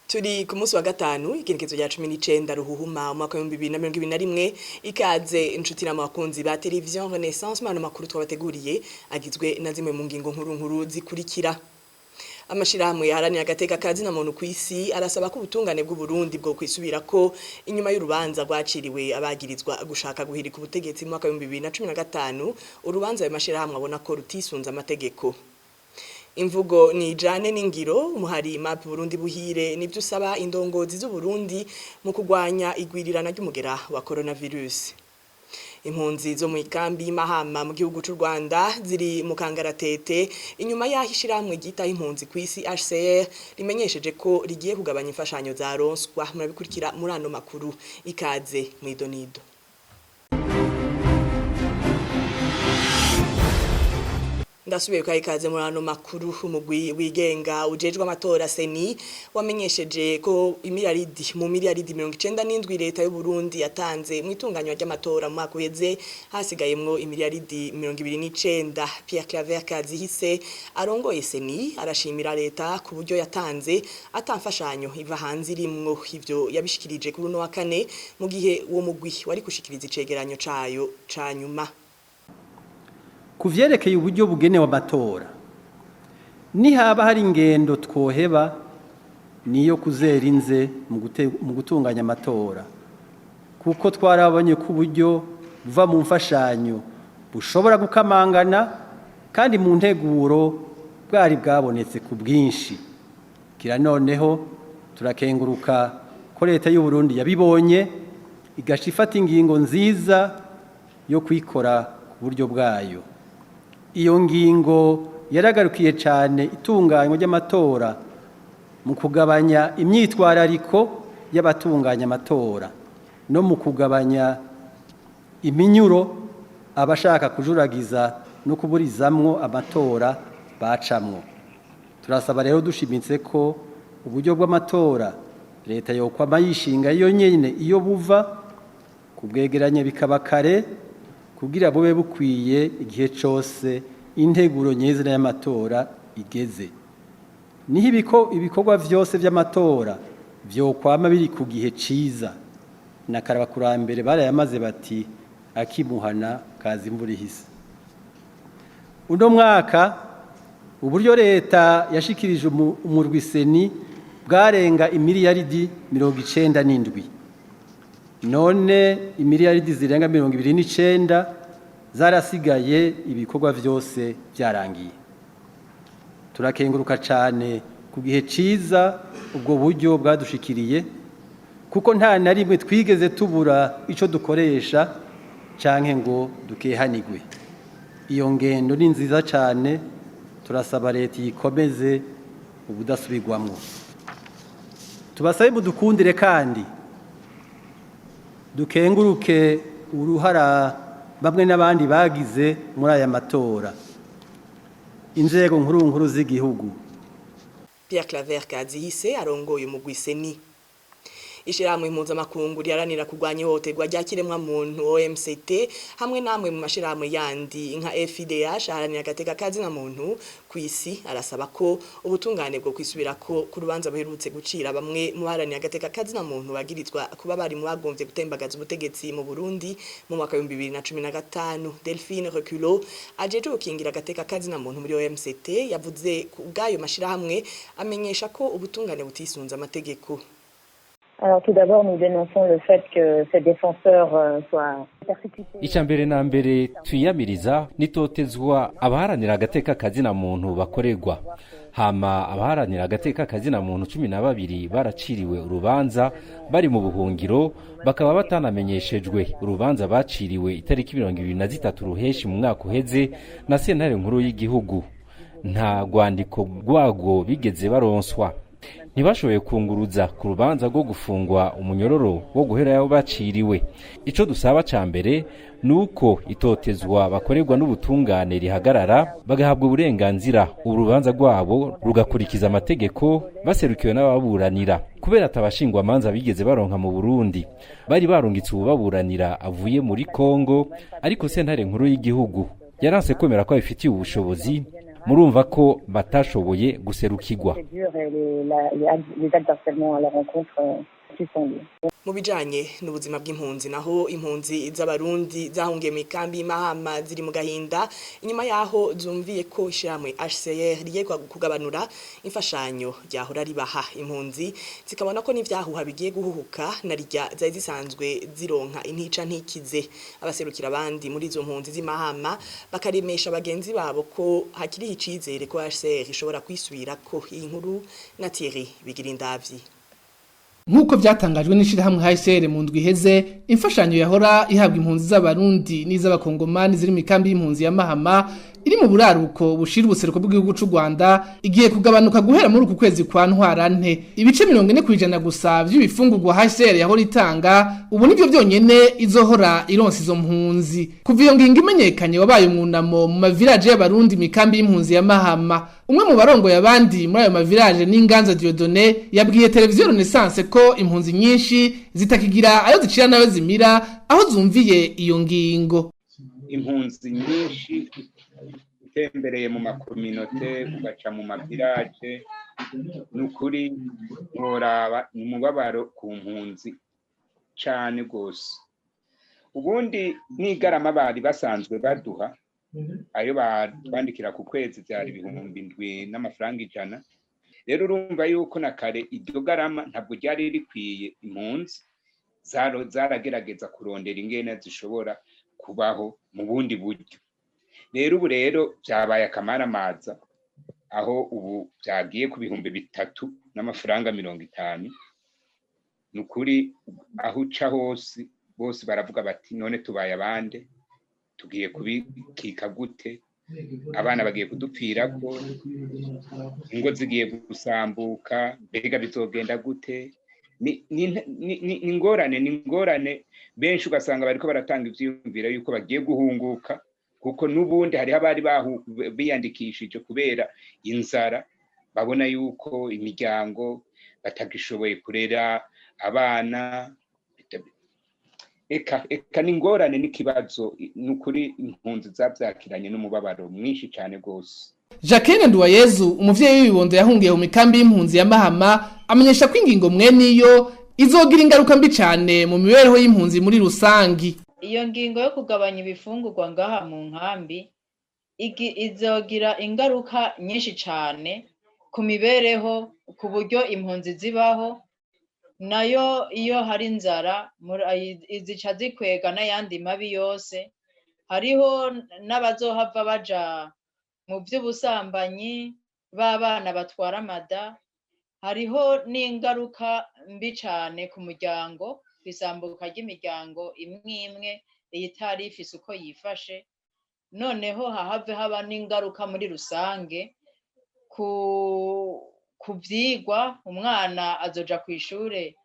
Turi ku munsi wa gatanu, igenekezo rya 19 Ruhuhuma umwaka wa 2021. Ikaze inshuti n'abakunzi ba Television Renaissance. Mano makuru twabateguriye agizwe na zimwe mu ngingo nkuru nkuru zikurikira: Amashirahamwe yaharanira agateka ka muntu kw'isi arasaba ko ubutungane bw'u Burundi bwo kwisubirako inyuma y'urubanza rwaciriwe abagirizwa gushaka guhirika ubutegetsi mu mwaka wa 2015. Urubanza ayo mashirahamwe abona ko rutisunze amategeko. Imvugo ni ijane n'ingiro. Umuhari MAP Burundi Buhire nivyo usaba indongozi z'u Burundi mu kugwanya igwirirana ry'umugera wa coronavirus. Impunzi zo mu ikambi y'Imahama mu gihugu c'u Rwanda ziri mu kangaratete inyuma y'aho ishirahamwe ryitaho impunzi kw'isi HCR rimenyesheje ko rigiye kugabanya imfashanyo zaronswa. Murabikurikira muri ano makuru. Ikaze mw'idonido. Ndasubiye kwa ikaze muri ano makuru. Umugwi wigenga ujejwe amatora CENI wamenyesheje ko imiliyaridi mu miliyaridi 97 leta y'u Burundi yatanze mu itunganywa ry'amatora mu mwaka uheze hasigayemwo imiliyaridi 29. Pierre Claver Kazihise arongoye CENI arashimira leta ku buryo yatanze atamfashanyo iva hanze irimwo. Ivyo yabishikirije kuri uno wa kane mu gihe uwo mugwi wari gushikiriza icegeranyo cayo ca nyuma. Ku vyerekeye uburyo bugenewe amatora, nihaba hari ingendo twoheba niyo kuzera inze mu gutunganya amatora, kuko twarabonye ko uburyo buva mu mfashanyo bushobora gukamangana kandi mu nteguro bwari bwabonetse ku bwinshi. Kira noneho turakenguruka ko leta y'u Burundi yabibonye igaca ifata ingingo nziza yo kwikora ku buryo bwayo. Iyo ngingo yaragarukiye cyane itunganywa ry'amatora mu kugabanya imyitwarariko y'abatunganya amatora no mu kugabanya iminyuro abashaka kujuragiza no kuburizamwo amatora bacamwo. Turasaba rero dushimitse ko uburyo bw'amatora leta yokwama yishinga yo nyene iyo buva, kubwegeranya bikaba kare kugira bube bukwiye igihe cose integuro nyezina y'amatora igeze. Niho ibikorwa vyose vy'amatora vyokwama biri ku gihe ciza. Na kare abakurambere barayamaze bati: "Akimuhana kaza imvura ihise." Uno mwaka uburyo leta yashikirije umurwi CENI bwarenga imiliyaridi 97. None imiliyaridi zirenga 29 zarasigaye ibikorwa vyose byarangiye. Turakenguruka cane ku gihe ciza ubwo buryo bwadushikiriye, kuko nta na rimwe twigeze tubura ico dukoresha canke ngo dukehanigwe. Iyo ngendo ni nziza cane, turasaba leta iyikomeze ubudasubirwamwo. Tubasabe mudukundire kandi dukenguruke uruhara bamwe n'abandi bagize muri aya matora, inzego nkuru nkuru z'igihugu. Pierre Claver Kazihise arongoye umugwi CENI. Ishirahamwe mpuzamakungu riharanira kurwanya ihohoterwa rya kiremwamuntu OMCT hamwe namwe mu mashirahamwe yandi nka FIDH aharanira agateka ka muntu kw'isi arasaba ko ubutungane bwo kwisubirako ku rubanza buherutse gucira bamwe mu baharanira agateka ka muntu bagirizwa kuba bari mu bagombye gutembagaza ubutegetsi mu Burundi mu mwaka wa 2015. Delphine Reculot ajeje gukingira agateka ka muntu muri OMCT yavuze ku bw'ayo mashirahamwe, amenyesha ko ubutungane butisunze amategeko. Alors tout d'abord, nous dénonçons le fait que ces défenseurs soient persécutés. Icya mbere na mbere twiyamiriza nitotezwa abaharanira agateka kazina muntu bakorerwa. Hama abaharanira agateka kazina muntu 12 baraciriwe urubanza bari mu buhungiro, bakaba batanamenyeshejwe urubanza baciriwe itariki 23 Ruheshi mu mwaka uheze na Sentare Nkuru y'Igihugu. Nta rwandiko rwago bigeze baronswa, ntibashoboye kunguruza ku rubanza rwo gufungwa umunyororo wo guhera yabo baciriwe. Ico dusaba ca mbere ni uko itotezwa bakorerwa n'ubutungane rihagarara, bagahabwa uburenganzira, urubanza rwabo rugakurikiza amategeko, baserukiwe n'ababuranira, kubera atabashingwamanza bigeze baronka mu Burundi. Bari barungitse uwubaburanira avuye muri Kongo, ariko Sentare Nkuru y'Igihugu yaranse kwemera ko abifitiye ubushobozi. Murumva ko batashoboye guserukirwa. Procédures et les actes d'harcèlement à leur encontre suspendus. Mu bijanye n'ubuzima bw'impunzi naho, impunzi z'Abarundi zahungiye mu ikambi y'Imahama ziri mu gahinda inyuma yaho zumviye ko ishirahamwe HCR rigiye kugabanura imfashanyo ryahora ribaha. Impunzi zikabona ko n'ivyahuha bigiye guhuhuka, na rirya zari zisanzwe zironka intica ntikize. Abaserukira abandi muri izo mpunzi z'Imahama bakaremesha bagenzi babo ko hakiriho icizere ko HCR ishobora kwisubirako. Iyi nkuru na Thierry Bigirindavyi. Nk'uko byatangajwe n'ishirahamwe HCR mu ndwi iheze, imfashanyo yahora ihabwa impunzi z'Abarundi n'iz'Abakongomani ziri mu ikambi y'impunzi ya Mahama iri mu buraruko bushira ubuseruko bw'igihugu c'u Rwanda igiye kugabanuka guhera muri uku kwezi kwa Ntwarante. Ibice 40% gusa vy'ibifungurwa HCR yahora itanga ubu nivyo vyonyene izohora ironsa izo mpunzi. Kuva iyo ngingo imenyekanye, wabaye umwunamo mu mavillage y'Abarundi mu ikambi y'impunzi ya Mahama. Umwe mu barongoye abandi muri ayo mavillage, n'Inganza Dieudonné, yabwiye televiziyo Renaissance ko impunzi nyinshi zitakigira ayo zicira nayo zimira aho zumviye iyo ngingo. Impunzi nyinshi, utembereye mu makominote, ugaca mu mavillages, ni ukuri nworaba, ni umubabaro ku mpunzi cane rwose. Ubundi n'igarama bari basanzwe baduha, ayo batwandikira ku kwezi, byari 7100. Rero urumva yuko na kare iryo garama ntabwo ryari rikwiye. Impunzi zaragerageza kurondera ingene zishobora kubaho mu bundi buryo. Rero ubu rero byabaye akamaramaza, aho ubu byagiye ku 3050. Ni ukuri, aho uca hose bose baravuga bati: "None tubaye abande? Tugiye kubikika gute? Abana bagiye kudupfirako, ingo zigiye gusambuka, mbega bizogenda gute?" Ni ingorane, ni ingorane. Benshi ugasanga bariko baratanga ivyiyumviro yuko bagiye guhunguka, kuko n'ubundi hariho abari biyandikishije kubera inzara, babona yuko imiryango batagishoboye kurera abana. Eka ni ingorane, n'ikibazo. Ni ukuri, impunzi zavyakiranye n'umubabaro mwinshi cane rwose. Jacqueline Nduwayezu, umuvyeyi w'ibibondo yahungiye mu mikambi y'impunzi ya Mahama, amenyesha ko ingingo mwene iyo izogira ingaruka mbi cane mu mibereho y'impunzi muri rusangi. Iyo ngingo yo kugabanya ibifungurwa ngaha mu nkambi izogira ingaruka nyinshi cane ku mibereho, ku buryo impunzi zibaho. Nayo iyo hari inzara zica zikwega n'ayandi mabi yose. Hariho n'abazohava baja mu vy'ubusambanyi b'abana batwara amada. Hariho n'ingaruka mbi cane ku muryango, kw'isambuka ry'imiryango imwe imwe itari ifise uko yifashe. Noneho hahave haba n'ingaruka muri rusange ku vyigwa. Umwana azoja kw'ishure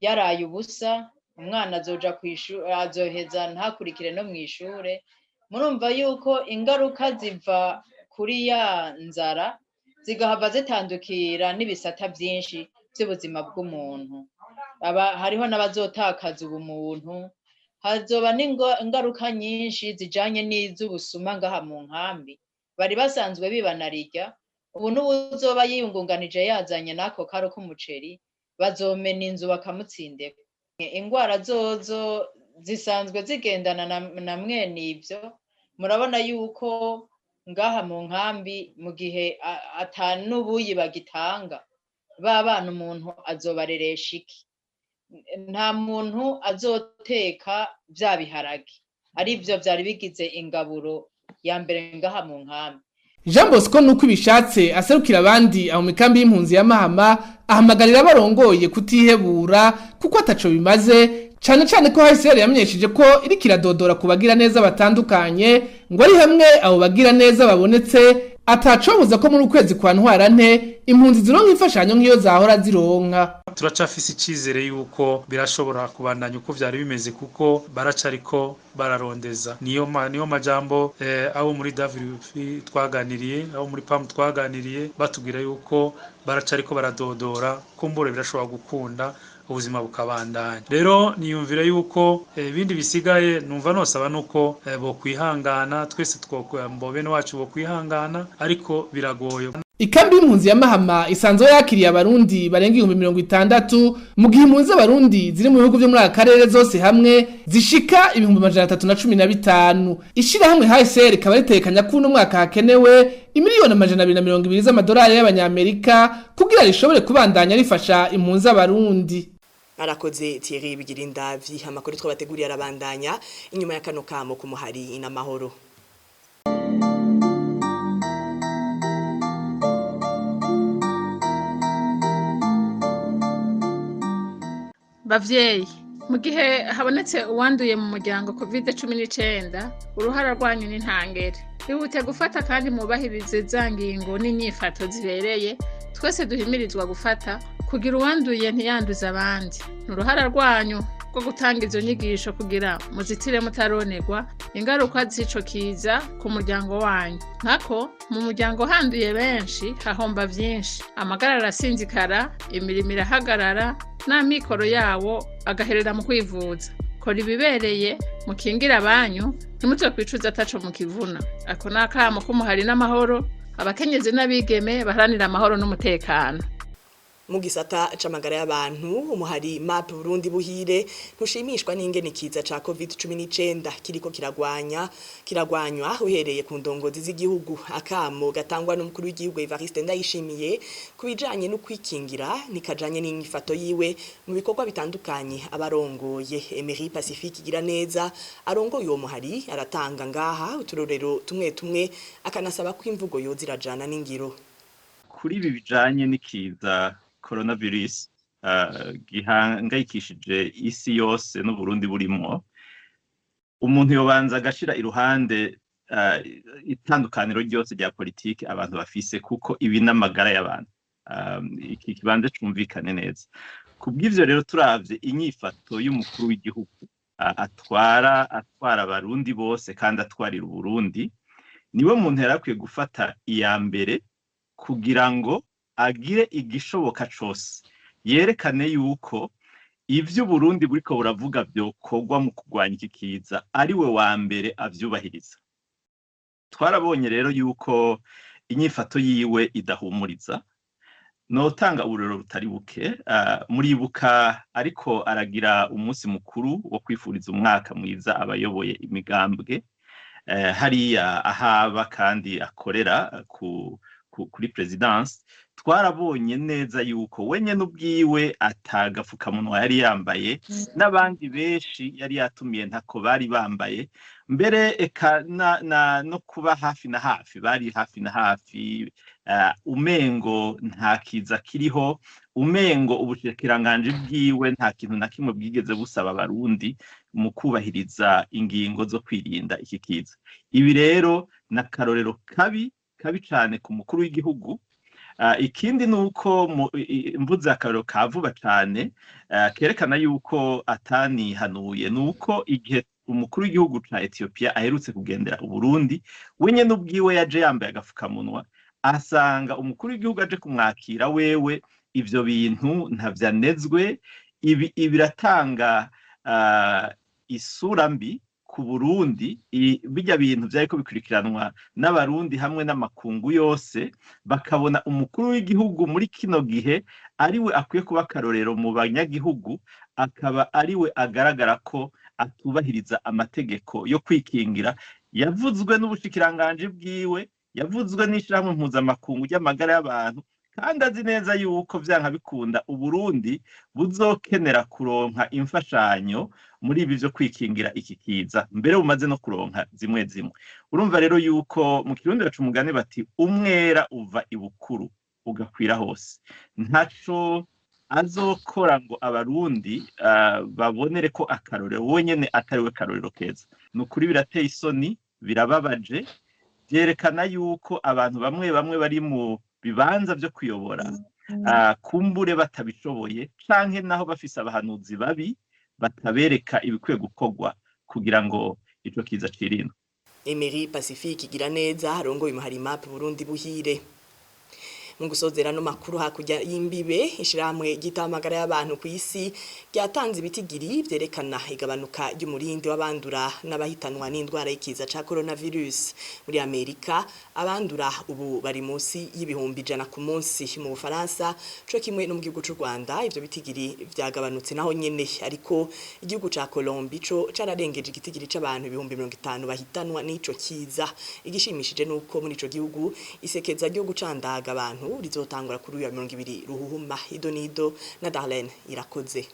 yaraye ubusa, umwana azoja kw'ishure azoheza ntakurikire no mw'ishure. Murumva yuko ingaruka ziva kuri ya nzara zigahava zitandukira n'ibisata vyinshi vy'ubuzima bw'umuntu. Aba hariho n'abazotakaza ubumuntu. Hazoba n'ingaruka nyinshi zijanye n'iz'ubusuma ngaha mu nkambi. Bari basanzwe bibanarirya, ubu n'uwuzoba yiyungunganije yazanye n'ako karo k'umuceri, bazomena inzu bakamutsindeko. Ingwara zozo zisanzwe zigendana na mwene ivyo. Murabona yuko ngaha mu nkambi, mu gihe ata n'ubuyi bagitanga, ba bana umuntu azobareresha iki? Nta muntu azoteka vya biharage arivyo vyari bigize ingaburo ya mbere ngaha mu nkambi. Jean Bosco nuko ibishatse, aserukira abandi aho mikambi y'impunzi ya Mahama, ahamagarira abarongoye kutihebura kuko ataco bimaze, cane cane ko HCR yamenyesheje ko iriko iradodora ku bagira neza batandukanye, ngo ari hamwe abo bagira neza babonetse, atacobuza ko muri ukwezi kwa Ntwarante impunzi zironka imfashanyo nk'iyo zahora zironka. Turacafise icizere yuko birashobora kubandanya uko vyari bimeze, kuko baracariko bararondeza. Niyo majambo abo muri WFP twaganiriye, abo muri PAM twaganiriye, batubwira yuko baracariko baradodora, kumbure birashobora gukunda. ubuzima bukabandanya. Rero niyumvira yuko ibindi bisigaye numva nosaba nuko bo kwihangana, twese twokwambo bene wacu bo kwihangana, ariko biragoye. Ikambi y'impunzi ya Mahama isanzwe yakiriye abarundi barenga 60,000, mu gihe impunzi z'abarundi ziri mu bihugu byo muri aka karere zose hamwe zishika 315,000. Ishirahamwe HCR rikaba ritekanya ko uno mwaka hakenewe imiliyoni 220 z'amadolari y'abanyamerika kugira rishobore kubandanya rifasha impunzi z'abarundi. Arakoze Thierry Bigirindavyi. Amakuru twabateguriye arabandanya inyuma ya kano kamo kumuhari inamahoro. Bavyeyi, mu gihe habonetse uwanduye mu muryango COVID-19, uruhara rwanyu ni ntangere. Ihute gufata kandi mwubahirize za ngingo n'inyifato zibereye twese duhimirizwa gufata kugira uwanduye ntiyanduze abandi. Ni uruhara rwanyu rwo gutanga izo nyigisho kugira muzitire mutaronerwa ingaruka z'ico kiza ku muryango wanyu. Nkako mu muryango handuye benshi hahomba vyinshi, amagara arasinzikara, imirimo irahagarara, n'amikoro yawo agaherera mu kwivuza. Kora ibibereye mukingire abanyu, ntimuzokwicuza ataco mukivuna. Ako ni akamo k'umuhari n'amahoro, abakenyezi n'abigeme baharanira amahoro n'umutekano. Mu gisata c'amagara y'abantu, umuhari MAP Burundi Buhire ntushimishwa n'ingene ikiza ca COVID-19 kiriko kiragwanywa uhereye ku ndongozi z'igihugu. Akamo gatangwa n'umukuru w'igihugu Evariste Ndayishimiye kubijanye no kwikingira nikajanye n'inyifato yiwe mu bikorwa bitandukanye abarongoye. Emery Pacifique Igiraneza arongoye uwo muhari aratanga ngaha uturorero tumwe tumwe, akanasaba ko imvugo yozirajana n'ingiro. Kuri ibi bijanye n'ikiza coronavirus gihangayikishije isi yose n'Uburundi burimwo, umuntu yobanza agashira iruhande itandukaniro ryose rya politiki abantu bafise, kuko ibi n'amagara y'abantu. Iki kibanza cumvikane neza. Kubw'ivyo rero turavye inyifato y'umukuru w'igihugu atwara abarundi bose kandi atwarira Uburundi, niwe muntu yarakwiye gufata iya mbere kugira ngo agire igishoboka cose yerekane yuko ivyo Burundi buriko buravuga byokorwa mu kurwanya iki kiza ari we wa mbere avyubahiriza. Twarabonye rero yuko inyifato yiwe idahumuriza. Notanga uburero butari buke. Muribuka ariko aragira umunsi mukuru wo kwifuriza umwaka mwiza abayoboye imigambwe hariya ahaba kandi akorera kuri presidence. Twarabonye neza yuko wenye n'ubwiwe atagafukamunwa yari yambaye, n'abandi benshi yari yatumiye ntako bari bambaye, mbere eka no kuba hafi na hafi, bari hafi na hafi, umengo nta kiza kiriho, umengo ubushikiranganje bwiwe nta kintu na kimwe bwigeze busaba abarundi mu kubahiriza ingingo zo kwirinda iki kiza. Ibi rero na karorero kabi kabi cane ku mukuru w'igihugu. Ikindi nuko mvuze akarorero ka vuba cane kerekana yuko atanihanuye, nuko igihe umukuru w'igihugu ca Ethiopia aherutse kugendera Uburundi, we nyene ubwiwe yaje yambaye agafukamunwa, asanga umukuru w'igihugu aje kumwakira wewe ivyo bintu ntavyanezwe. Ibi biratanga isura mbi ku Burundi. Bijya bintu vyariko bikurikiranwa n'abarundi hamwe n'amakungu yose, bakabona umukuru w'igihugu muri kino gihe ariwe akwiye kuba akarorero mu banyagihugu, akaba ariwe agaragara ko atubahiriza amategeko yo kwikingira yavuzwe n'ubushikiranganje bwiwe, yavuzwe n'ishirahamwe mpuzamakungu ry'amagara y'abantu, kandi azi neza yuko vyanka bikunda Uburundi buzokenera kuronka imfashanyo muri ibi vyo kwikingira iki kiza, mbere bumaze no kuronka zimwe zimwe. Urumva rero yuko mu Kirundi baca umugani bati umwera uva ibukuru ugakwira hose. Ntaco azokora ngo abarundi babonere ko akarorero wenyene atari we karorero keza. Ni ukuri birateye isoni, birababaje, vyerekana yuko abantu bamwe bamwe bari mu bibanza vyo kuyobora kumbure batabishoboye, canke naho bafise abahanuzi babi batabereka ibikwiye gukorwa kugira ngo ico kiza cirindwe. Emery Pacifique Igiraneza arongoye umuhari MAP Burundi Buhire. Mu gusozera no makuru, hakurya y'imbibe, ishiramwe ry'itamagara y'abantu ku isi ryatanze ibitigiri vyerekana igabanuka ry'umurindi w'abandura n'abahitanwa n'indwara y'ikiza ca coronavirus. Muri Amerika abandura ubu bari munsi y'100,000 ku munsi. Mu Bufaransa co kimwe no mu gihugu c'u Rwanda ivyo bitigiri vyagabanutse naho nyene, ariko igihugu ca Colombie co cararengeje igitigiri c'abantu 50,000 bahitanwa n'ico kiza. Igishimishije nuko muri ico gihugu isekeza ryo gucandaga abantu rizotangura kuri uyu wa 20 Ruhuhuma. Idonido na Darlene Irakoze.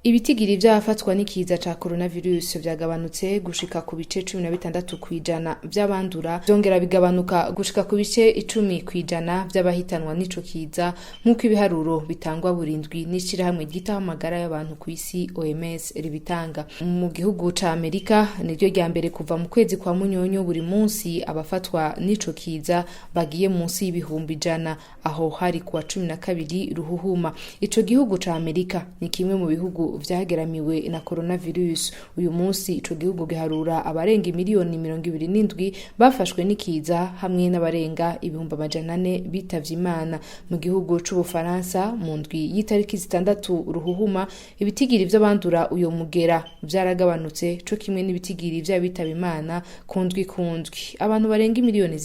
Ibitigiri vy'abafatwa n'ikiza ca coronavirus vyagabanutse gushika ku bice 16% vy'abandura, vyongera bigabanuka gushika ku bice 10% vy'abahitanwa n'ico kiza, nk'uko ibiharuro bitangwa burindwi n'ishirahamwe ryitaho amagara y'abantu ku isi OMS ribitanga. Mu gihugu ca Amerika niryo rya mbere kuva mu kwezi kwa Munyonyo buri munsi abafatwa n'ico kiza bagiye munsi y'100,000, aho hari kuwa 12 Ruhuhuma. Ico gihugu ca Amerika ni kimwe mu bihugu vyageramiwe na coronavirus. Uyu munsi ico gihugu giharura abarenga 27 miliyoni bafashwe n'ikiza hamwe n'abarenga 400,000 bitavye Imana. Mu gihugu c'Ubufaransa, mu ndwi y'itariki 6 Ruhuhuma, ibitigiri vy'abandura uyo mugera vyaragabanutse co kimwe n'ibitigiri vy'abitaba Imana ku ndwi ku ndwi. Abantu barenga 3 miliyoni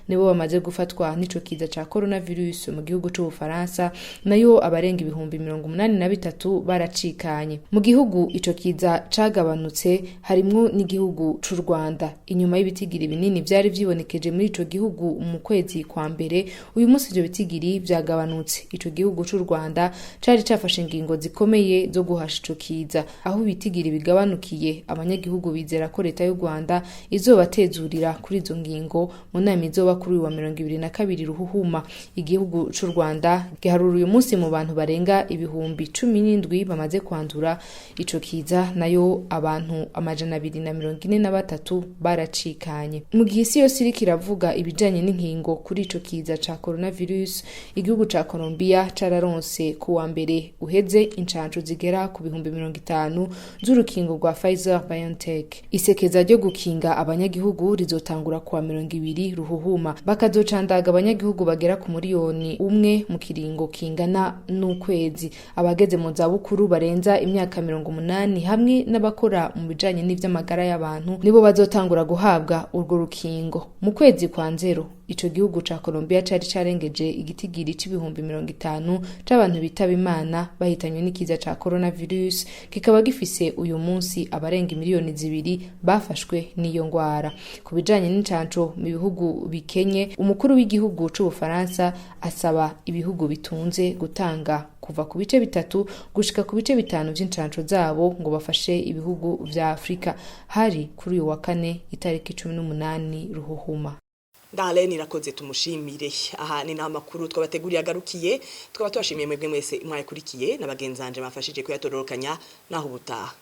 nibo bamaze gufatwa n'ico kiza ca coronavirus mu gihugu c'Ubufaransa, nayo abarenga 83,000 baracikanye. Mu gihugu ico kiza cagabanutse harimwo n'igihugu c'u Rwanda. Inyuma y'ibitigiri binini vyari vyibonekeje muri ico gihugu mu kwezi kwa mbere, uyu munsi ivyo bitigiri vyagabanutse. Ico gihugu c'u Rwanda cari cafashe ingingo zikomeye zo guhasha ico kiza. Aho ibitigiri bigabanukiye, abanyagihugu bizera ko leta y'u Rwanda izobatezurira kuri izo ngingo mu nama izoba kuri uyu wa 22 Ruhuhuma. Igihugu c'u Rwanda giharura uyu munsi mu bantu barenga 17,000 bamaze kwandura ico kiza, nayo abantu 243 baracikanye. Mu gihe isi yose iriko iravuga ibijanye n'inkingo kuri ico kiza ca coronavirus, igihugu ca Colombia cararonse ku wa mbere uheze incanco zigera ku 50,000 z'urukingo rwa Pfizer BioNTech. Isekeza ryo gukinga abanyagihugu rizotangura kuwa 20 Ruhuhuma, bakazocandaga abanyagihugu bagera ku 1 miliyoni mu kiringo kingana n'ukwezi. Abageze mu zabukuru barenza imyaka 80 hamwe n'abakora mu bijanye n'ivy'amagara y'abantu nibo bazotangura guhabwa urwo rukingo. Mu kwezi kwa Nzero ico gihugu ca Colombia cari carengeje igitigiri c'50,000 c'abantu bitaba Imana bahitanywe n'ikiza ca coronavirus, kikaba gifise uyu munsi abarenga 2 miliyoni bafashwe n'iyo ngwara. Ku bijanye n'incanco mu bihugu bikenye, umukuru w'igihugu c'Ubufaransa asaba ibihugu bitunze gutanga kuva ku bice 3 gushika ku bice 5 vy'incanco zabo ngo bafashe ibihugu vya Afrika. Hari kuri uyu wa kane itariki 18 Ruhuhuma. Darlene Irakoze tumushimire. Aha ni naho makuru twabateguriye agarukiye. Twaba tubashimiye mwebwe mwese mwayakurikiye na bagenzanje bafashije kuyatororokanya. Naho ubutaha.